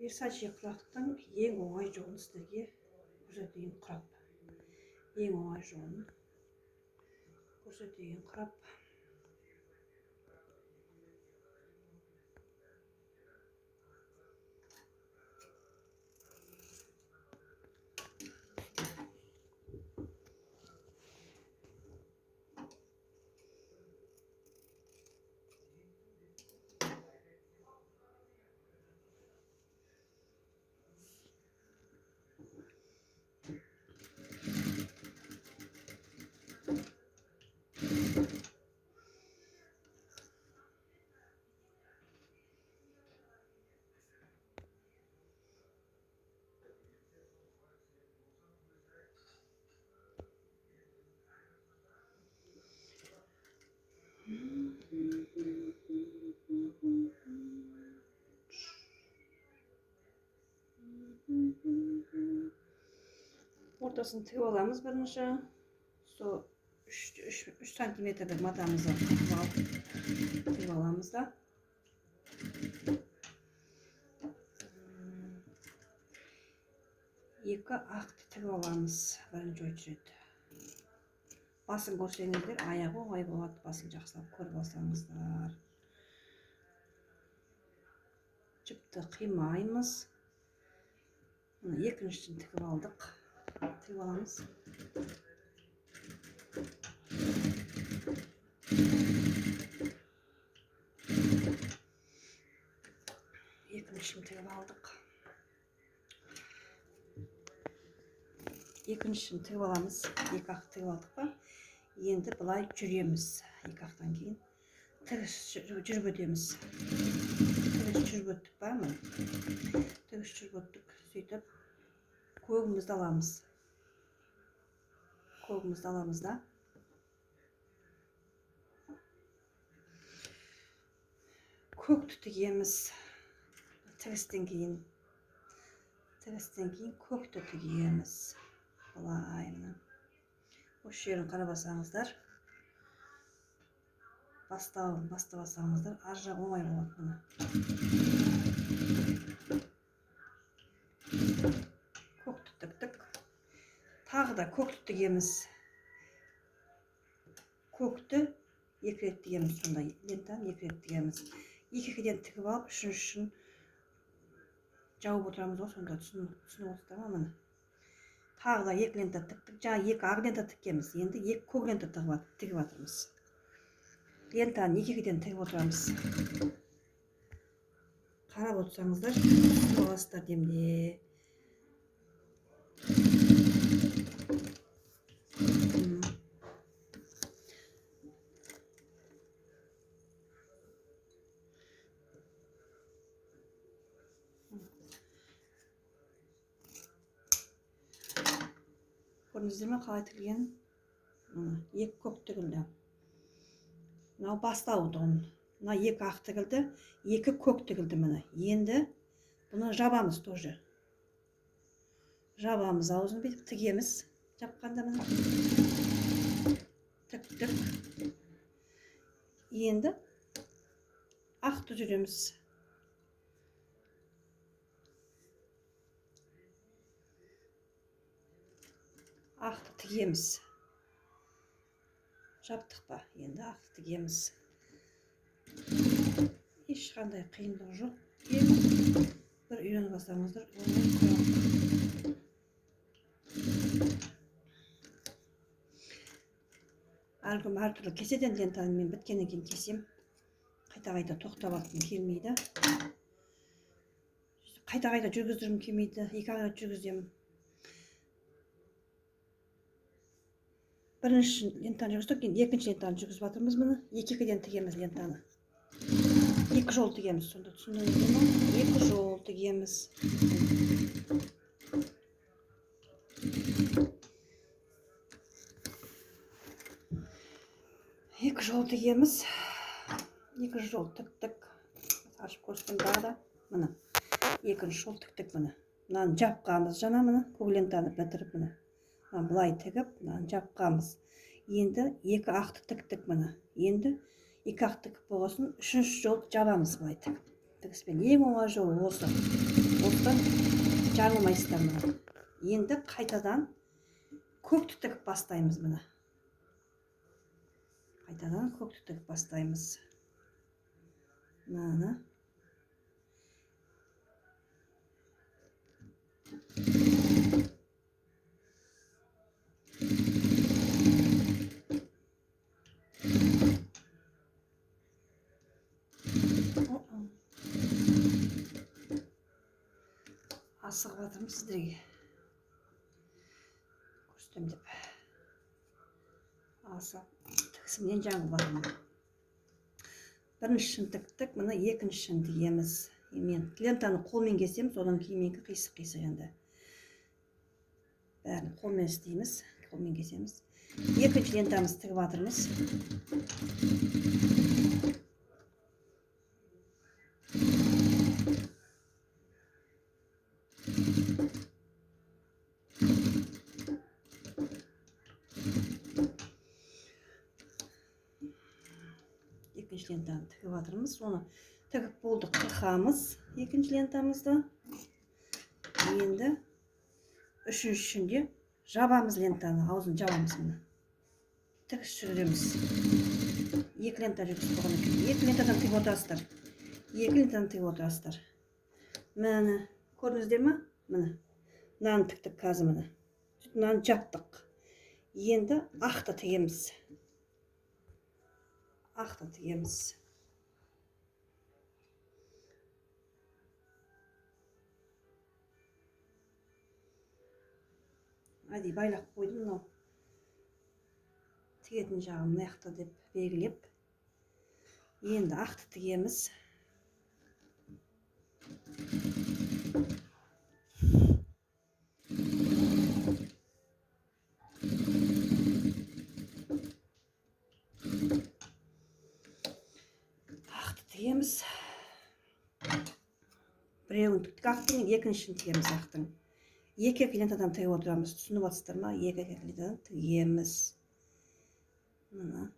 Версачи құрақтың ең оңай жолын сіздерге көрсетейін құрап. Ең оңай жолын көрсетейін құрап. Ортасын тігіп аламыз бірінші. Сол 3 сантиметрлік матамызды алып тігіп аламыз да. Екі ақты тігіп аламыз бірінші очередь. Басын көрсеңіздер, аяғы оңай болады, басын жақсылап көріп алсаңыздар. Жіпті қимаймыз. Мына екіншісін тігіп алдық. Тігіп аламыз. Екіншісін тігіп алдық. Екіншісін тігіп аламыз. Екі ақ тігіп алдық па? Енді былай жүреміз. Екі ақтан кейін тігіс жүріп өтеміз. Тігіс жүріп өттік па? Міне. Тігіс жүріп өттік. Сөйтіп көгімізді аламыз. Көгімізді аламыз да. Көкті тігеміз. Тігістен кейін. Тігістен кейін көкті тігеміз. Былай мына. Осы жерін қарап алсаңыздар, бастауын бастап алсаңыздар, ар жағы оңай болады мына. Көкті тіктік. Тағы да көкті тігеміз. Көкті екі рет тігеміз сонда, лентаны екі рет тігеміз. Екі екіден тігіп алып, үшіншісін жауып отырамыз ғой сонда, түсініп отырсыздар ма міне. Тағы да екі лента тіктік. Жаңа екі ақ лента тіккенбіз. Енді екі көк лента тігіп жатырмыз. Лентаны екі екіден тігіп отырамыз. Қарап отырсаңыздар, түсініп аласыздар демде. Көрдіңіздер ме қалай тігілген? Мына екі көк тігілді. Мынау бастауы тұғын. Мына екі ақ тігілді, екі көк тігілді міне. Енді бұны жабамыз тоже. Жабамыз аузын бүйтіп тігеміз. Жапқанда міне. Тіктік. Енді ақты жүреміз. Ақты тігеміз. Жаптық па? Енді ақты тігеміз. Ешқандай қиындығы жоқ. Бір үйреніп алсаңыздар, оңай құрақ. Әркім әртүрлі кеседі енді лентаны. Мен біткеннен кейін кесем. Қайта-қайта тоқтап алғым келмейді. Қайта-қайта жүргіздіргім келмейді. Екі ақ рет жүргіземін. Бірінші лентаны жүргіздік, енді екінші лентаны жүргізіп жатырмыз міне. Екі екіден тігеміз лентаны. Екі жол тігеміз сонда, түсіндіңіздер ме? Екі жол тігеміз. Екі жол тігеміз. Екі жол тіктік. Ашып көрсетемін тағы да. Міне. Екінші жол тіктік міне. Мынаны жапқанбыз жаңа міне, көк лентаны бітіріп міне. Мына былай тігіп, мынаны жапқанбыз. Енді екі ақты тіктік міне. Енді екі ақ тігіп болғасын, үшінші жол жабамыз былай тігіп. Тігіспен ең оңай жолы осы. Осыдан жарылмайсыздар міне. Енді қайтадан көкті тігіп бастаймыз міне. Қайтадан көкті тігіп бастаймыз. Міне. Асығып жатырмын сіздерге көрсетемін деп. Асығып тігісімнен жаңылып жатырмын. Біріншісін тіктік, міне екіншісін тігеміз. Мен лентаны қолмен кесемін, содан кейін менікі қисық-қисық енді. Бәрін қолмен істейміз, қолмен кесеміз. Екінші лентамызды тігіп жатырмыз. Екінші лентаны тігіп жатырмыз. Соны тігіп болдық, қырқамыз екінші лентамызды. Енді үшіншісінде жабамыз лентаны, аузын жабамыз міне. Тігіс жүргіземіз. Екі лента жүргізіп болғаннан кейін екі лентадан тігіп отырасыздар. Екі лентадан тігіп отырасыздар. Міне, көрдіңіздер ме? Міне. Мынаны тіктік қазір міне. Мынаны жаптық. Енді ақты тігеміз. Ақты тігеміз. Әдейі байлап қойдым мынау. Тігетін жағын мына жақта деп белгілеп. Енді ақты тігеміз. Ақты тігеміз. Біреуін тіктік ақтың, екіншісін тігеміз ақтың. Екі екі лентадан тігіп отырамыз. Түсініп отырсыздар ма? Екі екі лентадан тігеміз. Мына.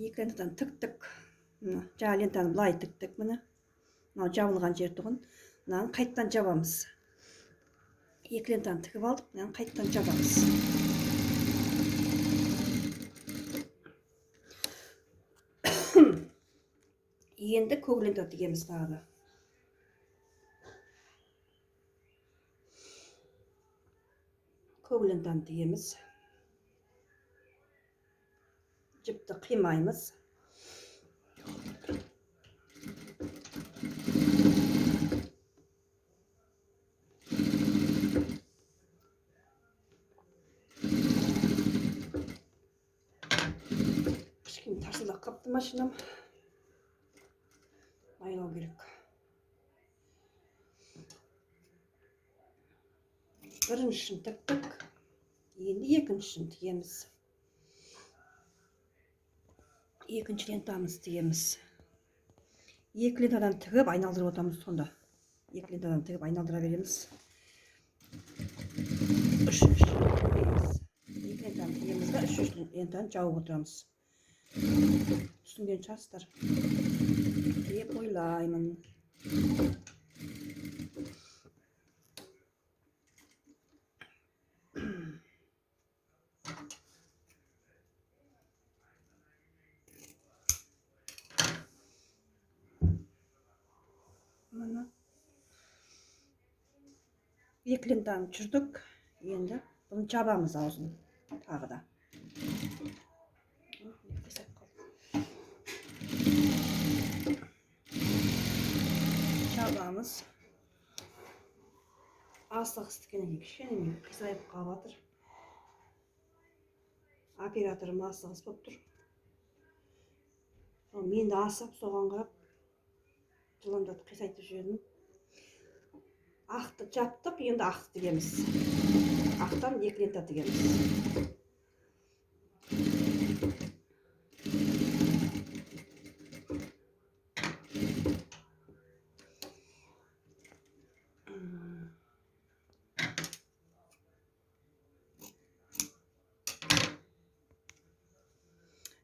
Екі лентадан тіктік. Мына жаңа лентаны былай тіктік міне. Мынау жабылған жер тұғын. Мынаны қайтадан жабамыз. Екі лентаны тігіп алдық, мынаны қайтадан жабамыз. Енді көк лента тігеміз тағы да. Көк лентаны тігеміз. Жіпті қимаймыз. Кішкене тарсылдап қапты машинам. Майлау керек. Біріншісін тіктік. Енді екіншісін тігеміз. Екінші лентамызды тігеміз. Екі лентадан тігіп айналдырып отырамыз сонда. Екі лентадан тігіп айналдыра береміз. Үшінші тігеміз. Екі лентаны тігеміз да, үшінші лентаны жауып отырамыз. Түсінген шығарсыздар деп ойлаймын. Міне. Екі лентаны түсірдік. Енді бұны жабамыз аузын тағы да. Жабамыз. Асығыс тіккеннен кейін кішкене мен қисайып қалып жатыр. Операторым асығыс болып тұр. Мен де асығып соған қарап жыламдатып қисайтып жібердім. Ақты жаптық, енді ақты тігеміз. Ақтан екі лента тігеміз.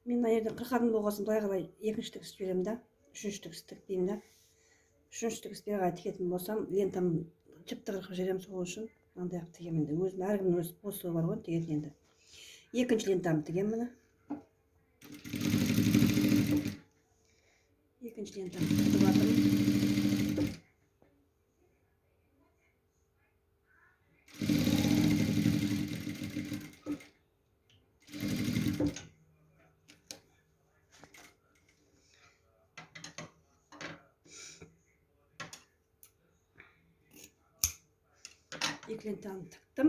Мен мына жерден қырқатын болған соң былай қарай екінші тігіс жіберемін да, үшінші тігіс тікпеймін да. Үшінші тігіс бері қарай тігетін болсам, лентам жіпті қырқып жіберемін, сол үшін мынандай қылып тігемін енді. Өзім әркімнің өз способы бар ғой тігетін енді. Екінші лентамды тігемін міне. Екінші лентамды тігіп жатырмын. Екі лентаны тіктім.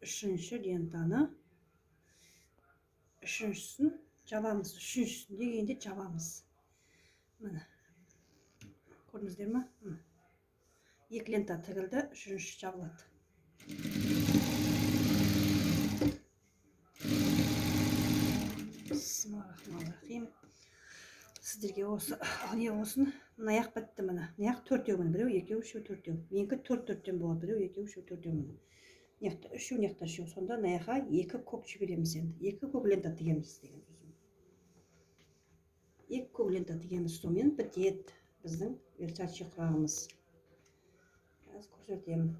Үшінші лентаны, үшіншісін жабамыз. Үшіншісін дегенде жабамыз. Міне. Көрдіңіздер ме? Міне. Екі лента тігілді, үшіншісі жабылады. Бисмиллахиррахманиррахим. Сіздерге осы не болсын? Мына аяқ бітті міне. Мына аяқ төртеу міне. Біреу, екеу, үшеу, төртеу. Менікі төрт төрттен болады. Біреу, екеу, үшеу, төртеу міне. Мына жақта үшеу, мына жақта үшеу. Сонда мына жаққа екі көк жібереміз енді. Екі көк лента тігеміз деген сөзім. Екі көк лента тігеміз. Сонымен бітеді біздің Версаче құрағымыз. Қазір көрсетемін.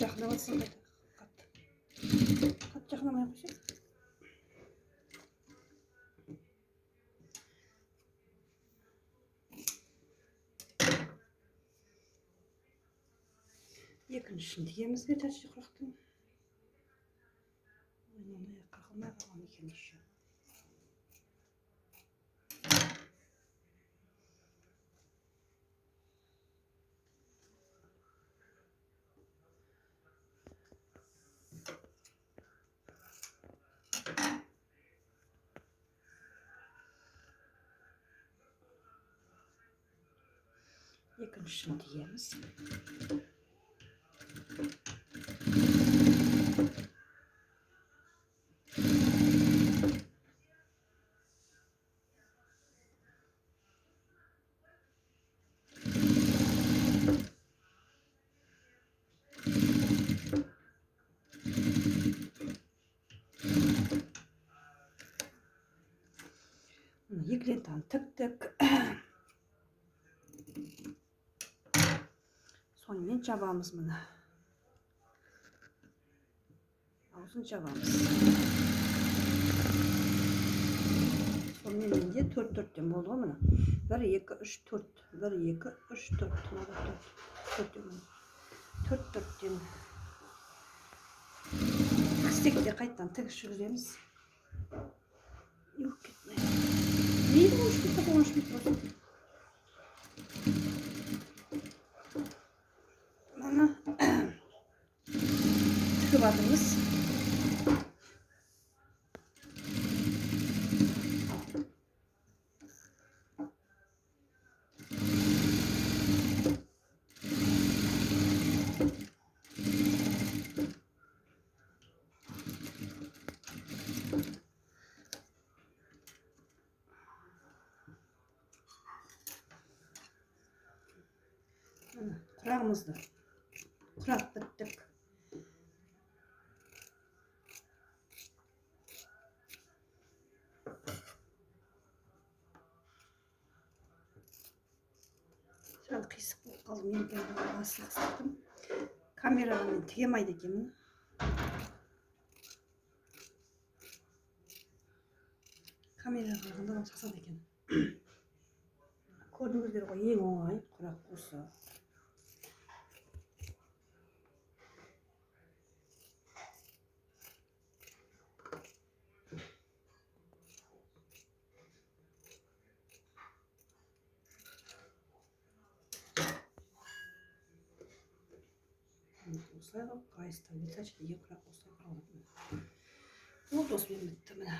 Жақындап жатсың қайта. Қатты. Қатты жақындамай ақ қойсай. Екіншісін тігеміз Версаче құрақтың. Ой, мынандай қырқылмай қалған екен еще. Екіншісін тігеміз. Екі лентаны тіктік. Сонымен жабамыз міне. Аузын жабамыз. Сонымен менде төрт төрттен болды ғой міне. 1, 2, 3, 4. 1, 2, 3, 4. Мына төрт. Төртеу міне. Төрт төрттен. Тіксек те қайтадан тігіс жүргіземіз. Yok кетті. Мейлі он үш минут, он үш минут болсын. Мына тігіп жатырмыз. Құрағымызды құрап біттік. Сәл қисық болып қалды, мен басын қыстырдым. Камераға мен тіге алмайды екенмін. Камераға қарағанда маған сасады екен. Көрдіңіздер ғой, ең оңай құрақ осы. Осылай қылып қайысты Версаче деген құрақ осылай құралады. Болды, осымен бітті міне.